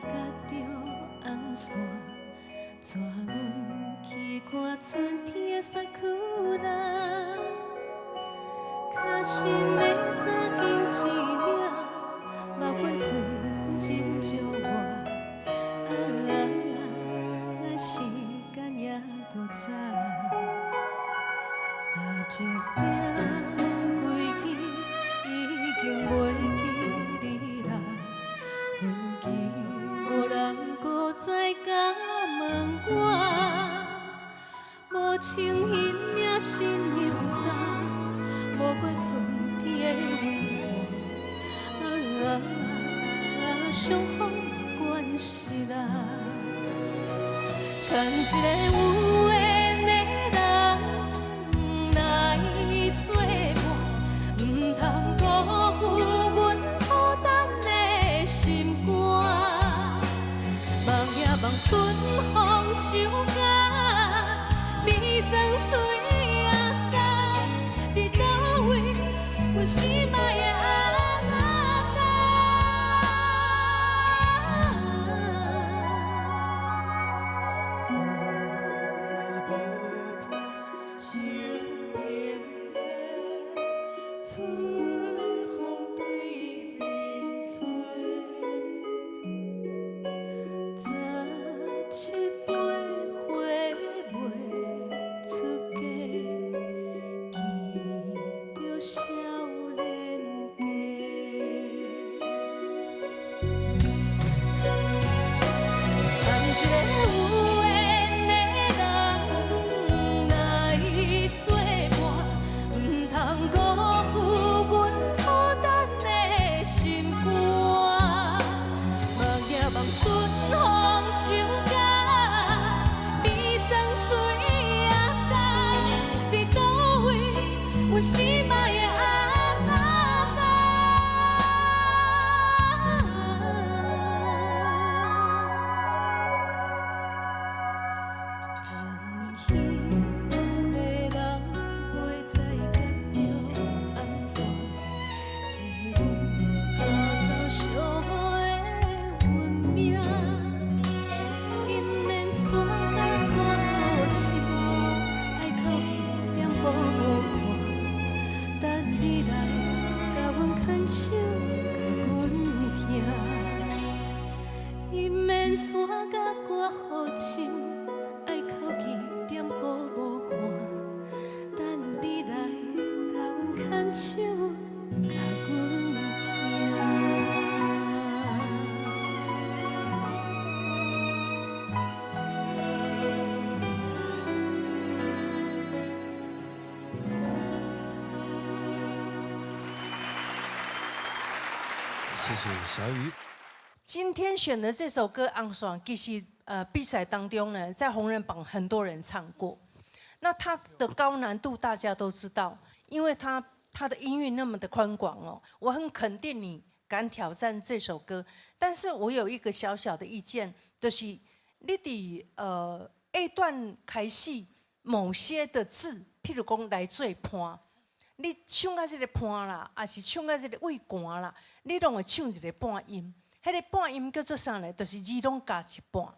佮著红线，带阮去看春天的萨库拉。跤身的衫紧一领，目尾水分真少我。啊啊，咱时间犹阁早。若一点归去，已经袂记你啦。阮记无人阁再敢问我，无穿彼领新娘衫，无过春天的温暖。啊啊，伤风关系啦，牵一个有缘的人来做伴，毋通辜负阮孤单的心肝。梦也梦春风树角，味酸喙仔干，伫佗位，阮心爱的阿那达。无伴生命的春风对面吹。十七八岁袂出嫁，见著少年家。牵一个有缘的人来做伴，毋通辜负阮孤单的心肝。梦也梦春风树角，味酸喙仔干，伫佗位，阮心爱的阿那达。牵彼个人袂再佮著红线，替阮赶走寂寞的运命。伊免山甲歌雨深，爱哭泣点雨无看，等你来共阮牵手，共阮疼。伊免山甲歌雨深，爱哭泣点雨无看，等你来共阮牵手，共阮疼。谢谢小雨。今天选的这首歌《红线》，其实比赛当中呢，在红人榜很多人唱过。那它的高难度大家都知道，因为它的音域那么的宽广哦。我很肯定你敢挑战这首歌，但是我有一个小小的意见，就是你伫A 段开始某些的字，譬如讲来做伴，你唱到这个伴啦，抑是唱到这个畏寒啦，你拢会唱一个半音。彼个半音叫做啥呢？就是字拢加一半，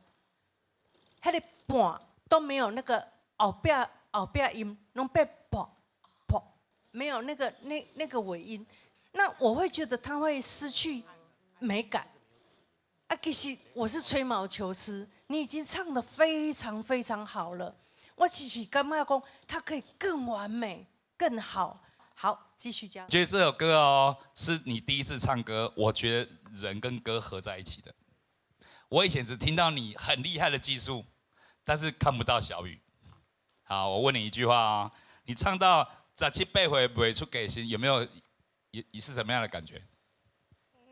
彼个半都没有那个后壁音，拢变噗噗，没有那个尾音。那我会觉得它会失去美感。啊，其实我是吹毛求疵，你已经唱得非常非常好了。我只是感觉讲，它可以更完美、更好。好，继续讲。觉得这首歌哦，是你第一次唱歌，我觉得人跟歌合在一起的。我以前只听到你很厉害的技术，但是看不到小雨。好，我问你一句话啊，你唱到十七八岁袂出嫁时，有没有也是什么样的感觉？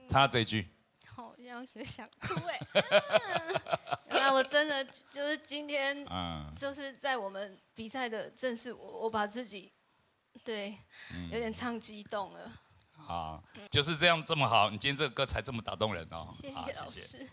唱到这一句，好像有想哭哎。那我真的就是今天，就是在我们比赛的正式，我把自己，对，有点唱激动了。好，就是这样这么好，你今天这个歌才这么打动人哦。谢谢老师。